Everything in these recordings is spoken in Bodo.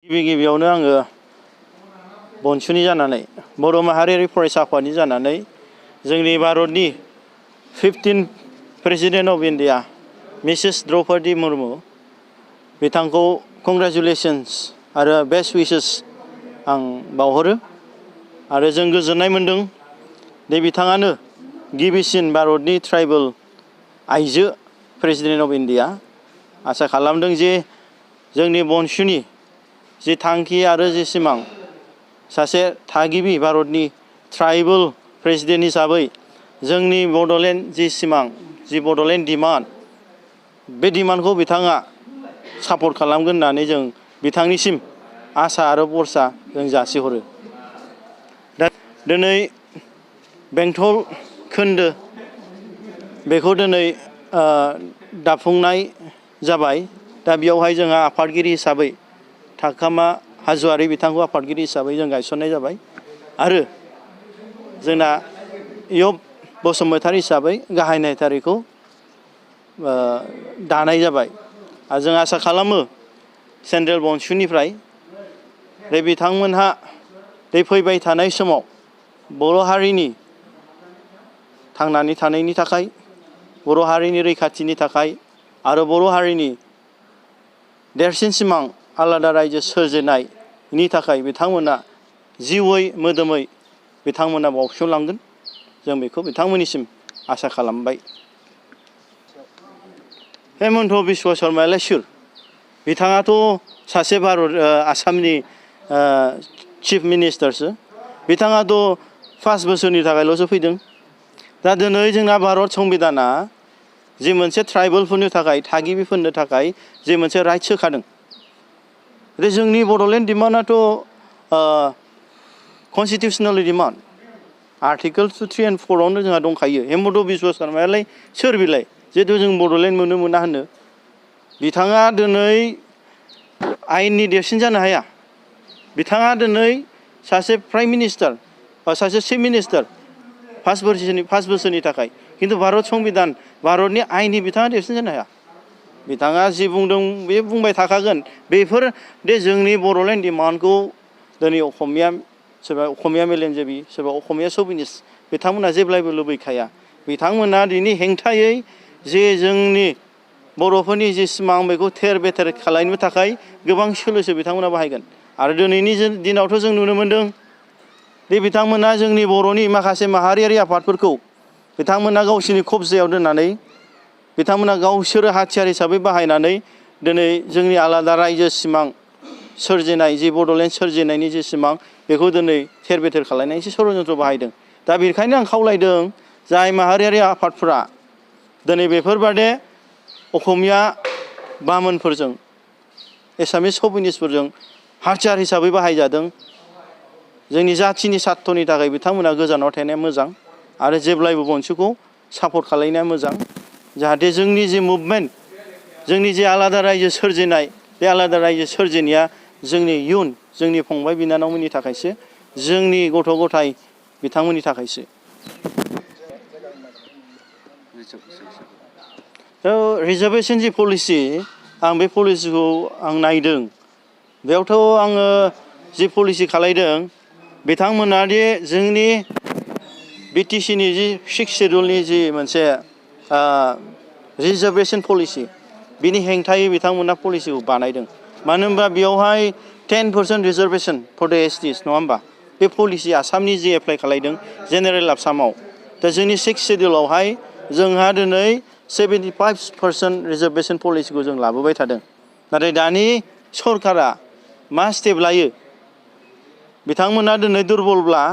गिबियावनो आङो बनसुनि जानानै बर' माहारियारि फरायसा आफादनि जानानै जोंनि भारतनि 15 president of India Mrs Draupadi Murmu बिथांखौ कंग्रेचुलेशन्स आरो बेस्ट विशेस आं बावहरो आरो जों गोजोननाय मोनदों दि बिथाङानो गिबिसिन भारतनि ट्राइबेल आइजो प्रेसिडेन्ट अफ इन्डिया आसा खालामदों जे जोंनि बनसुनि जि थांखि आरो जि सिमां सासे थागिबि भारतनि ट्राइबेल प्रेसिडेन्ट हिसाबै जोंनि बड'लेण्ड जि सिमां जि बड'लेण्ड डिमान्ड बे डिमान्डखौ बिथाङा सापर्ट खालामगोन होननानै जों बिथांनिसिम आसा आरो भरसा जों जासिहरो। दा दिनै बेंटल खोन्दो बेखौ दिनै दाफुंनाय जाबाय। दा बेयावहाय जोंहा आफादगिरि हिसाबै थाखामा हाज'वारि बिथांखौ आफादगिरि हिसाबै जों गायसननाय जाबाय आरो जोंना इयब बसुमतारी हिसाबै गाहाय नेहाथारिखौ दानाय जाबाय आरो जों आसा खालामो सेन्ट्रेल बनसुनिफ्राय बे बिथांमोनहा बे फैबाय थानाय समाव बर' हारिनि थांनानै थानायनि थाखाय बर' हारिनि रैखाथिनि थाखाय आरो बर' हारिनि देरसिन सिमां आलादा रायजो सोरजिनायनि थाखाय बिथांमोना जिउयै मोदोमै बिथांमोना बावसोमलांगोन जों बेखौ बिथांमोननिसिम आसा खालामबाय। हेमन्त बिश्व शर्मायालाय सोर? बिथाङाथ' सासे भारत आसामनि चिफ मिनिस्टारसो। बिथाङाथ' 5 बोसोरनि थाखायल'सो फैदों। दा दिनै जोंना भारत संबिधाना जि मोनसे ट्राइबेलफोरनि थाखाय थागिबिफोरनि थाखाय जि मोनसे राइट्स होखादों बे जोंनि Bodoland डिमान्डआथ' constitutional demand article 3 and 4 आवनो जोंहा दंखायो। हेमन्त बिश्व शर्मायालाय सोर बिलाय जिहेतु जों बड'लेण्ड मोननो मोना होनो। बिथाङा दिनै आयेननि देरसिन जानो हाया। बिथाङा दिनै सासे प्राइम मिनिस्टार बा सासे चिफ मिनिस्टार 5 बोसोरनि थाखाय खिन्थु भारत संबिधान भारतनि आयेननि बिथाङा देरसिन जानो हाया। बिथाङा जि बुंदों बे बुंबाय थाखागोन। बेफोर दे जोंनि बड'लेण्ड डिमान्डखौ दिनै असमिया सोरबा असमिया मेलेमजिबि सोरबा असमिया सभिनिस्ट बिथांमोना जेब्लायबो लुबैखाया। बिथांमोना दिनै हेंथायै जे जोंनि बर'फोरनि जि सिमां बेखौ थेर बेथेर खालामनो थाखाय गोबां सोलोसो बिथांमोना बाहायगोन आरो दिनैनि दिनावथ' जों नुनो मोनदों दि बिथांमोना जोंनि बर'नि माखासे माहारियारि आफादफोरखौ बिथांमोना गावसोरनि खबजायाव दोननानै बिथांमोना गावसोरो हाथियार हिसाबै बाहायनानै दिनै जोंनि आलादा रायजो सिमां सोरजिनाय जि बड'लेण्ड सोरजिनायनि जि सिमां बेखौ दिनै थेर बेथेर खालामनायनि एसे षड़यन्त्र बाहायदों। दा बेनिखायनो आं खावलायदों जाय माहारियारि आफादफोरा दिनै बेफोरबादि असमिया बामोनफोरजों एसामिस सभिनिस्टफोरजों हाथियार हिसाबै बाहायजादों जोंनि जाथिनि सार्थनि थाखाय बिथांमोना गोजानाव थानाया मोजां आरो जेब्लायबो बनसुखौ सापर्ट खालामनाया मोजां जाहाथे जोंनि जि मुभमेन्ट जोंनि जे आलादा रायजो सोरजिनाय बे आलादा रायजो सोरजिनाया जोंनि इयुन जोंनि फंबाय बिनानावमोननि थाखायसो जोंनि गथ' गथाय बिथांमोननि थाखायसो। रिजार्भेशन जि पलिसि आं बे पलिसिखौ आं नायदों बेयावथ' आङो जि पलिसि खालायदों बिथांमोना दि जोंनि बिटिसिनि जि 6 शेड्युलनि जि मोनसे रिजार्भेशन पलिसि बिनि हेंथायै बिथांमोना पलिसिखौ बानायदों। मानो होनबा बेयावहाय 10% रिजार्भेशन फर द एसटिस नङा होमबा बे पलिसि आसामनि जि एप्लाइ खालायदों जेनेरेल आसामाव। दा जोंनि 6 शेड्युलावहाय जोंहा दिनै 75% रिजार्भेशन पलिसिखौ जों लाबोबाय थादों। नाथाय दानि सरकारा मा स्टेप लायो बिथांमोना दिनै दुरबलब्ला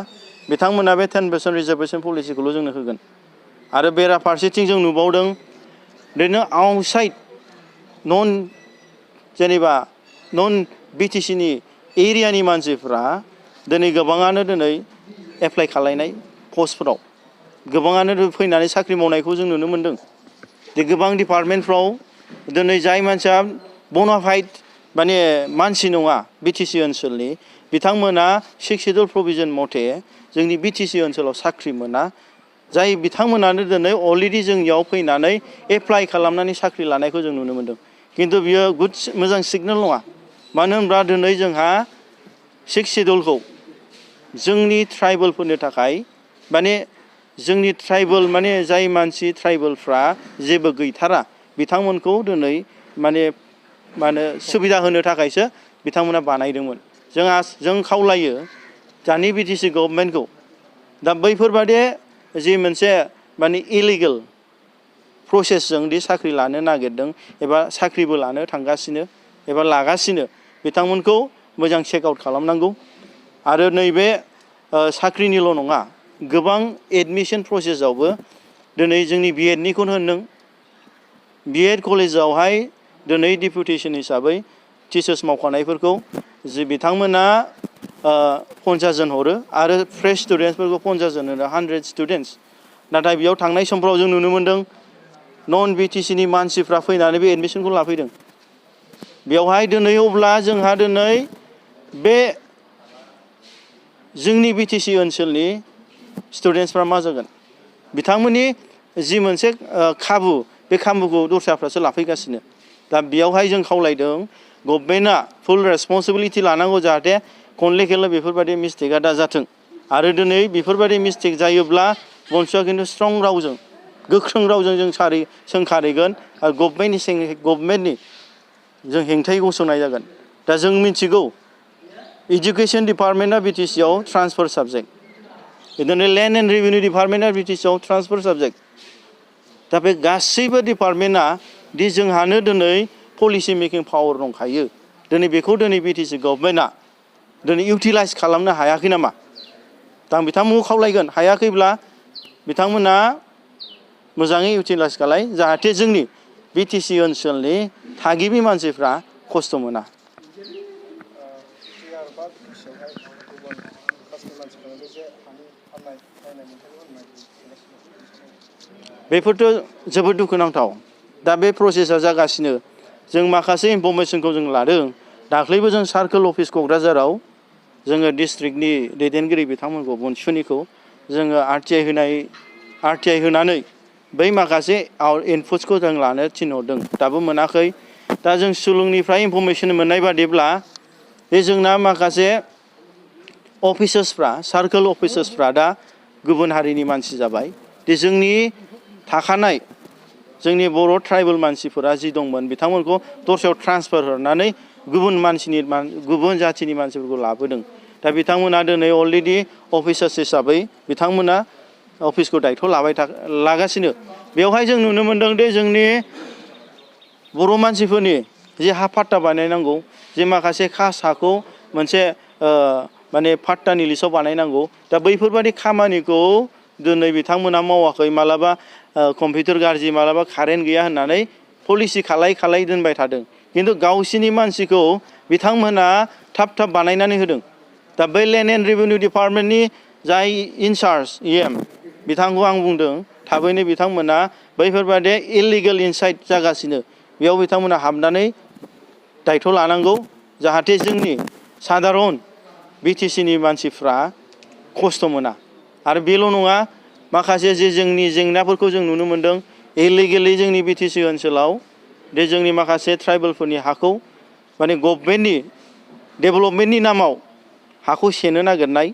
बिथांमोना बे 10% रिजार्भेशन पलिसिखौल' जोंनो होगोन आरो बेराफारसेथिं जों नुबावदों ओरैनो आउटसाइड जेनेबा नन बिटिसिनि एरियानि मानसिफ्रा दिनै गोबाङानो दिनै एप्लाइ खालायनाय पस्टफोराव गोबाङानो फैनानै साख्रि मावनायखौ जों नुनो मोनदों। गोबां डिपार्टमेन्टफ्राव दिनै जाय मानसिया बनाफाइड माने मानसि नङा बिटिसि ओनसोलनि बिथांमोना 6 शेड्युल प्रभिजन मथे जोंनि बिटिसि ओनसोलाव साख्रि मोना। जाय बिथांमोनानो दिनै अलरेडि जोंनियाव फैनानै एप्लाइ खालामनानै साख्रि लानायखौ जों नुनो मोनदों। खिन्थु बियो मोजां सिगनेल नङा। मानो होनब्ला दिनै जोंहा 6 शिड्युलखौ जोंनि ट्राइबेलफोरनि थाखाय माने जोंनि ट्राइबेल माने जाय मानसि ट्राइबेलफ्रा जेबो गैथारा बिथांमोनखौ दिनै माने सुबिदा होनो थाखायसो बिथांमोना बानायदोंमोन। जों खावलायो दानि बिटिसि गभर्नमेन्टखौ दा बैफोरबादि जि मोनसे माने इलिगेल प्रसेसजों दि साख्रि लानो नागिरदों एबा साख्रिबो लानो थांगासिनो एबा लागासिनो बिथांमोनखौ मोजां चेक आउट खालामनांगौ। आरो नैबे साख्रिनिल' नङा गोबां एडमिशन प्रसेसआवबो दिनै जोंनि बिएडनिखौनो होनदों बिएड कलेजावहाय दिनै डिपुटेसन हिसाबै टिचार्स मावखानायफोरखौ जि बिथांमोना 50 जन हरो आरो फ्रेश स्टुडेन्टसफोरखौ 50 जन होनो 100 स्टुडेन्टस। नाथाय बेयाव थांनाय समफ्राव जों नुनो मोन्दों नन बिटिसिनि मानसिफ्रा फैनानै बे एडमिसनखौ लाफैदों। बेवहाय दिनै अब्ला जोंहा दिनै बे जोंनि बिटिसि ओनसोलनि स्टुडेन्टसफ्रा मा जागोन बिथांमोननि जि मोनसे खाबु बे खाबुखौ दस्राफ्रासो लाफैगासिनो। दा बेयावहाय जों खावलायदों गभर्नमेन्टआ फुल रेसपन्सिबिलिटि लानांगौ जाहाथे खनले खनले बेफोरबायदि मिस्टेकआ दा जाथों। आरो दिनै बेफोरबायदि मिस्टेक जायोब्ला बनसुआ खिन्थु स्ट्रं रावजों गोख्रों रावजों जों सोंखारिगोन आरो गभर्नमेन्टनि जों हेंथायै गसंनाय जागोन। दा जों मिथिगौ एजुकेशन डिपार्टमेन्टआ बिटिसिआव ट्रान्सफार साबजेक्ट बिदिनो लेन्ड एन्ड रेभिनिउ डिपार्टमेन्टआ बिटिसिआव ट्रान्सफार साबजेक्ट। दा बे गासैबो डिपार्टमेन्टआ दि जोंहानो दिनै पलिसि मेकिं पावार दंखायो दिनै बेखौ दिनै बिटिसि गभर्नमेन्टआ दिनै इउटिलाइज खालामनो हायाखै नामा? दा आं बिथांमोनखौ खावलायगोन हायाखैब्ला बिथांमोना मोजाङै इउटिलाइज खालाय जाहाथे जोंनि बिटिसि ओनसोलनि थागिबि मानसिफ्रा खस्थ' मोना। बेफोरथ' जोबोद दुखुनांथाव। दा बे प्रसेसा जागासिनो जों माखासे इनफरमेसनखौ जों लादों। दाख्लैबो जों सार्कोल अफिस क'क्राझाराव जोङो डिस्ट्रिक्टनि दैदेनगिरि बिथांमोनखौ बनसुनिखौ जोङो आरटिआइ होनानै बै माखासे इनपुट्सखौ जों लानो थिनहरदों दाबो मोनाखै। दा जों सुलुंनिफ्राय इनफरमेसन मोननाय बादिब्ला बे जोंना माखासे अफिसार्सफ्रा सार्कोल अफिसार्सफ्रा दा गुबुन हारिनि मानसि जाबाय। दे जोंनि थाखानाय जोंनि बर' ट्राइबेल मानसिफोरा जि दंमोन बिथांमोनखौ दस्रायाव ट्रान्सफार हरनानै गुबुन जाथिनि मानसिफोरखौ लाबोदों। दा बिथांमोना दिनै अलरेडि अफिसार्स हिसाबै बिथांमोना अफिसखौ दायथ' लागासिनो। बेवहाय जों नुनो मोन्दों दि जोंनि बर' मानसिफोरनि जे हा पाट्टा बानायनांगौ जे माखासे खास हाखौ मोनसे माने पाट्टानि लिस्टआव बानायनांगौ। दा बैफोरबादि खामानिखौ दिनै बिथांमोना मावाखै। मालाबा कम्पिउटार गाज्रि मालाबा कारेन्ट गैया होननानै पलिसि खालाय दोनबाय थादों। खिन्थु गावसिनि मानसिखौ बिथांमोना थाब बानायनानै होदों। दा बै लेन्ड एन्ड रेभिनिउ डिपार्टमेन्टनि जाय इनचार्ज EM बिथांखौ आं बुंदों थाबैनो बिथांमोना बैफोरबादि इलिगेल इनसाइड जागासिनो बेयाव बिथांमोना हाबनानै दायथ' लानांगौ जाहाथे जोंनि सादारन बिटिसिनि मानसिफ्रा खस्थ' मोना। आरो बेल' नङा माखासे जे जोंनि जेंनाफोरखौ जों नुनो मोन्दों इलिगेलि जोंनि बिटिसि ओनसोलाव दे जोंनि माखासे ट्राइबेलफोरनि हाखौ माने गभर्नमेन्टनि डेभेलपमेन्टनि नामाव हाखौ सेनो नागिरनाय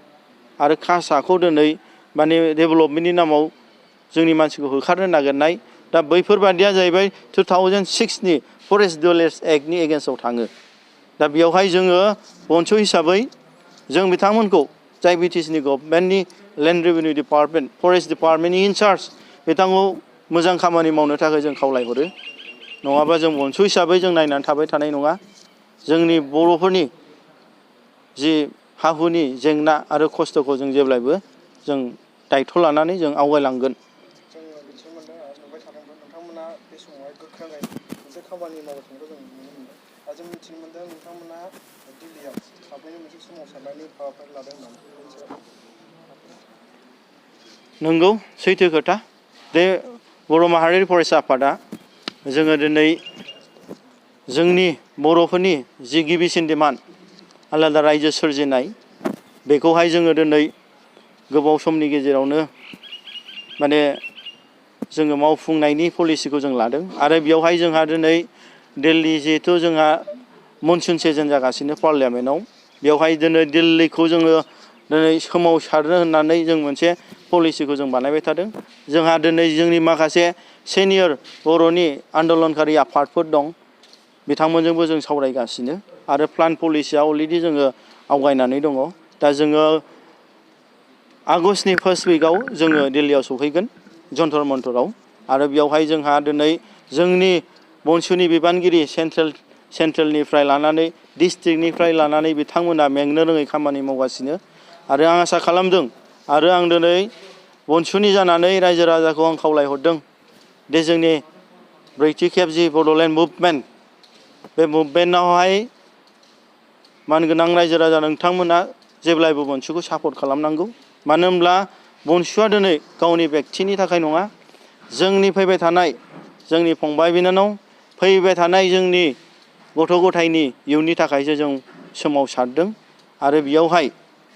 आरो खास हाखौ दिनै माने डेभेलपमेन्टनि नामाव जोंनि मानसिखौ होखारनो नागिरनाय। दा बैफोरबादिया जाहैबाय 2006नि फरेस्ट डिवेलप्स एक्टनि एगेन्स्टआव थाङो। दा बेयावहाय जोङो बनसु हिसाबै जों बिथांमोनखौ जाय बिटिसिनि गभर्नमेन्टनि लेन्ड रेभिनिउ डिपार्टमेन्ट फरेस्ट डिपार्टमेन्टनि इनचार्ज बिथांखौ मोजां खामानि मावनो थाखाय जों खावलायहरो। नङाबा जों बनसु हिसाबै जों नायनानै थाबाय थानाय नङा। जोंनि बर'फोरनि जि हा हुनि जेंना आरो खस्थ'खौ जों जेब्लायबो जों दायथ' लानानै जों आवगायलांगोन। जों मिथिनो मोनदों आरो नुबाय थादोंमोन नोंथांमोना बे समावहाय गोख्रोङै मोनसे खामानि मावबाय थानायखौ जों नुनो मोनदों। आरो जों मिथिनो मोनदों नोंथांमोना दिल्लीयाव थाबैनो मोनसे सोमावसारनायनि हाबाफारि लादों होननानै नंगौ सैथो खोथा। बे बर' माहारियारि फरायसा आफादा जोङो दिनै जोंनि बर'फोरनि जि गिबिसिन डिमान्ड आलादा रायजो सोरजिनाय बेखौहाय जोङो दिनै गोबाव समनि गेजेरावनो माने जोङो मावफुंनायनि पलिसिखौ जों लादों। आरो बेयावहाय जोंहा दिनै दिल्ली जिहेथु जोंहा मनसुन सिजन जागासिनो पार्लियामेन्टआव बेवहाय दिनै दिल्लीखौ जोङो दिनै सोमावसारनो होननानै जों मोनसे पलिसिखौ जों बानायबाय थादों जोंहा दिनै जोंनि माखासे सेनियर बर'नि आन्दलनकारि आफादफोर दं बिथांमोनजोंबो जों सावरायगासिनो आरो प्लान पलिसिया अलरेडि जोङो आवगायनानै दङ दा जोङो आगष्टनि फार्स्ट उइकआव जोङो दिल्लीयाव सौहैगोन जन्तर मन्तराव आरो बेवहाय जोंहा दिनै जोंनि बनसुनि बिबानगिरि सेन्ट्रेलनिफ्राय लानानै डिस्ट्रिक्टनिफ्राय लानानै बिथांमोना मेंनो रोङै खामानि मावगासिनो आरो आं आसा खालामदों आरो आं दिनै बनसुनि जानानै रायजो राजाखौ आं खावलायहरदों दे जोंनि ब्रैथि खेब जि बड'लेण्ड मुभमेन्ट बे मुभमेन्टआवहाय मानगोनां रायजो राजा नोंथांमोना जेब्लायबो बनसुखौ सापर्ट खालामनांगौ मानो होनब्ला बनसुआ दिनै गावनि बेक्तिनि थाखाय नङा जोंनि फैबाय थानाय जोंनि फंबाय बिनानाव फैबाय थानाय जोंनि गथ' गथायनि इयुननि थाखायसो जों सोमावसारदों आरो बेयावहाय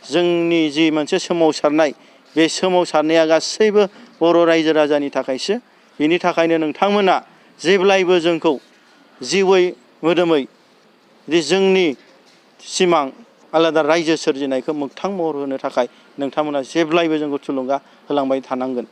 जोंनि जि मोनसे सोमावसारनाय बे सोमावसारनाया गासैबो बर' रायजो राजानि थाखायसो बेनि थाखायनो नोंथांमोना जेब्लायबो जोंखौ जिउयै मोदोमै जे जोंनि सिमां आलादा रायजो सोरजिनायखौ मोगथां महर होनो थाखाय नोंथांमोना जेब्लायबो जोंखौ थुलुंगा होलांबाय थानांगोन